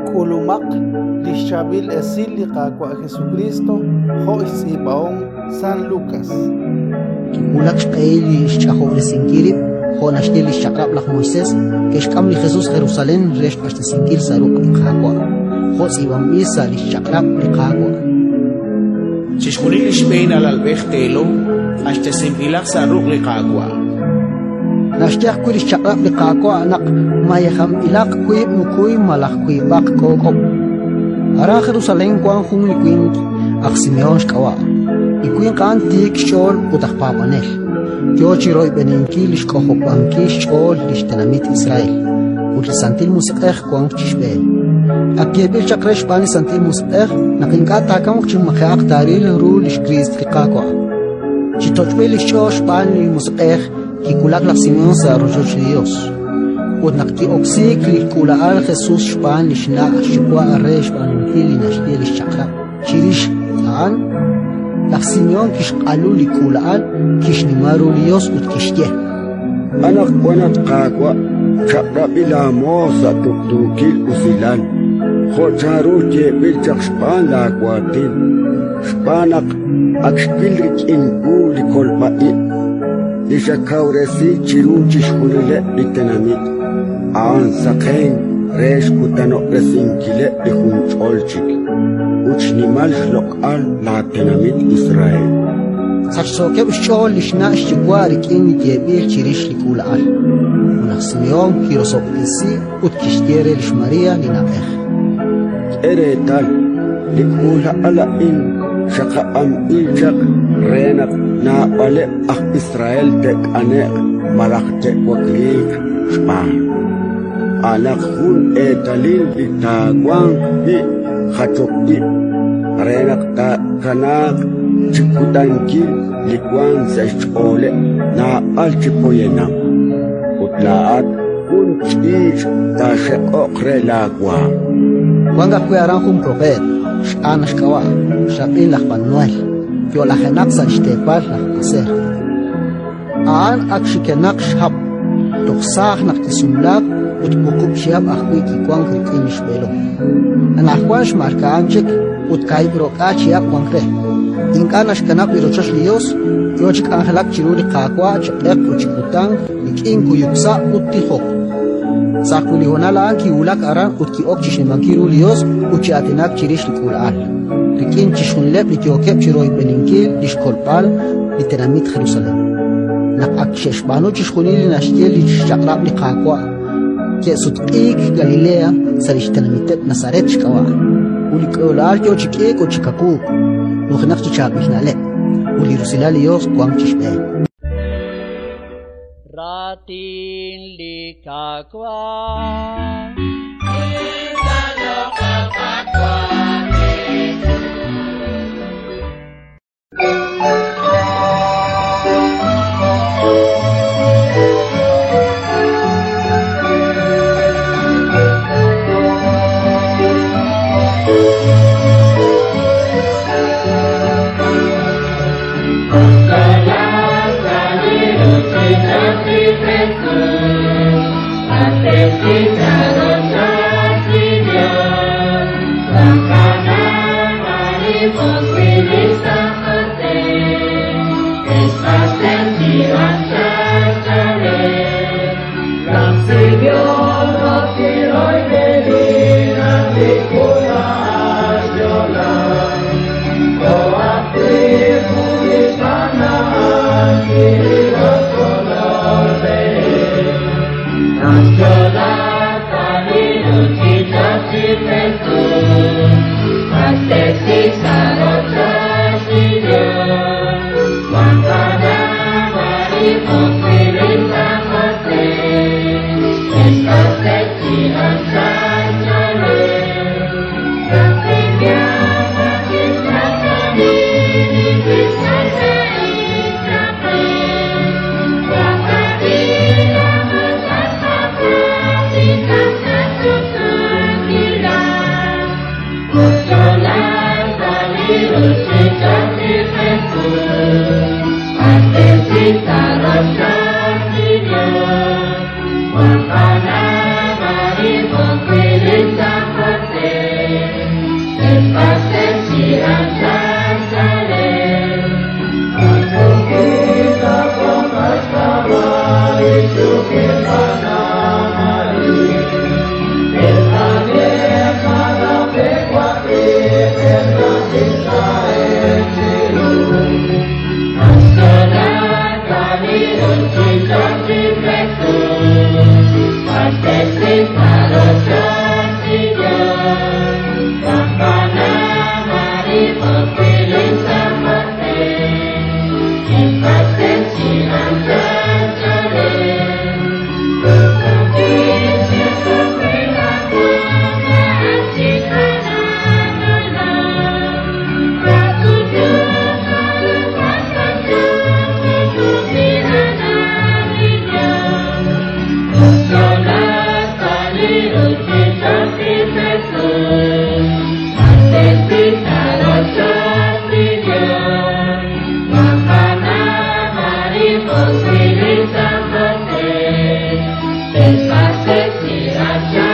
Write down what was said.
K'ulumaq li xChaab'il Esil li Qaawa' Jesukriist jo' xtz'iib'ahom San Lukas. Kiwulak xq'ehil li xch'ajob'resinkil rib' jo' naxye li xChaq'rab' laj Moisés, ke'xk'am li Jesus Jerusalén re xq'axtesinkil sa' ruq' li Qaawa', jo' tz'iib'anb'il sa' li xChaq'rab' li Qaawa'. Chixjunil li xb'een alalb'ej teelom q'axtesinb'ilaq sa' ruq' li Qaawa'. Naxye ajwi' li xchaq'rab' li Qaawa' naq mayejanb'ilaq wiib' mukuy malaj wiib'aq k'ook'ob'. Aran Jerusalén wank jun li winq aj Simehón xk'ab'a'. Li winq a'an tiik xch'ool ut aj paab'anel, yo chi royb'eninkil li xk'ojob'ankil xch'ool li xtenamit Israel, ut li Santil Musiq'ej wank chi xb'een. Ak yeeb'il chaq re xb'aan li Santil Musiq'ej naq ink'a' taakamq chi maji'aq taaril ru li xKriist li Qaawa'. Chi toch'b'il li xch'ool xb'aan li Musiq'ej kiwulak laj Simón sa' rochoch li Yos. Ut naq ki'oksiik li k'uula'al Jesus xb'aan li xna' xyuwa' re xb'aanunkil li naxye li xchaq'rab' chirix a'an, laj Simón kixq'alu li k'uula'al, kixnima ru li Yos ut kixye: Anaqwan, at Qaawa', chaq'rab'i laamoos sa' tuqtuukil usilal, jo' chanru yeeb'il chaq xb'aan laawaatin, xb'aan naq ak xwil rik'in wu li kolb'a ib' li xakawresi chiru chixjunileb' li tenamit, a'an saqenk re xkutanob'resinkileb' li junch'ol chik ut xnimal xloq'al laatenamit Israel. Sachsookeb' xch'ool li xna' xyuwa' rik'in li yeeb'il chirix li k'uula'al. Ut laj Simehón kirosob'tesi ut kixye re lix María li na'b'ej: K'e reetal, li k'uula'al a'in xaqab'anb'il chaq re naq naab'aleb' aj Israel te't'ane'q malaj te'wakliiq xb'aan. A'anaq jun eetalil li taawanq wi' jachok ib' re naq taakanaaq chi kutankil li wank sa' xch'ooleb' naab'al chi poyanam. Ut laa'at jun ch'iich' taaxeq'oq re laawaanm. Wank ajwi' aran jun propeet, x'Ana xk'ab'a', xrab'in laj Fanuel, yo'lajenaq sa' li xteepal laj Aser. A'an ak xikenaq xhab', toj saaj naq kisumlaak ut wuqub' chihab' ajwi' kiwank rik'in li xb'eelom. Anaqwan xmalka'an chik ut kaahib' ro'k'aal chihab' wank re. Ink'a' naxkanab' li rochoch li Yos, yo chi k'anjelak chiru li Qaawa' chi q'eq ut chi kutan rik'in kuyuk sa' ut tijok. Sa' ajwi' li honal a'an kiwulak aran ut ki'ok chi xnimankil ru li Yos ut chi aatinak chirix li k'uula'al, rik'in chixjunileb' li yookeb' chi royb'eninkil li xkolb'al li tenamit Jerusalén. Naq ak xe'xb'aanu chixjunil li naxye li xchaq'rab' li Qaawa', ke'sutq'iik Galilea sa' li xtenamiteb' Nazaret xk'ab'a'. Ut li k'uula'al yo chi k'iik ut chi kawuuk, nujenaq chi chaab'il na'leb', ut li rusilal li Yos wank chi xb'een. Raatin li Qaawa'. José.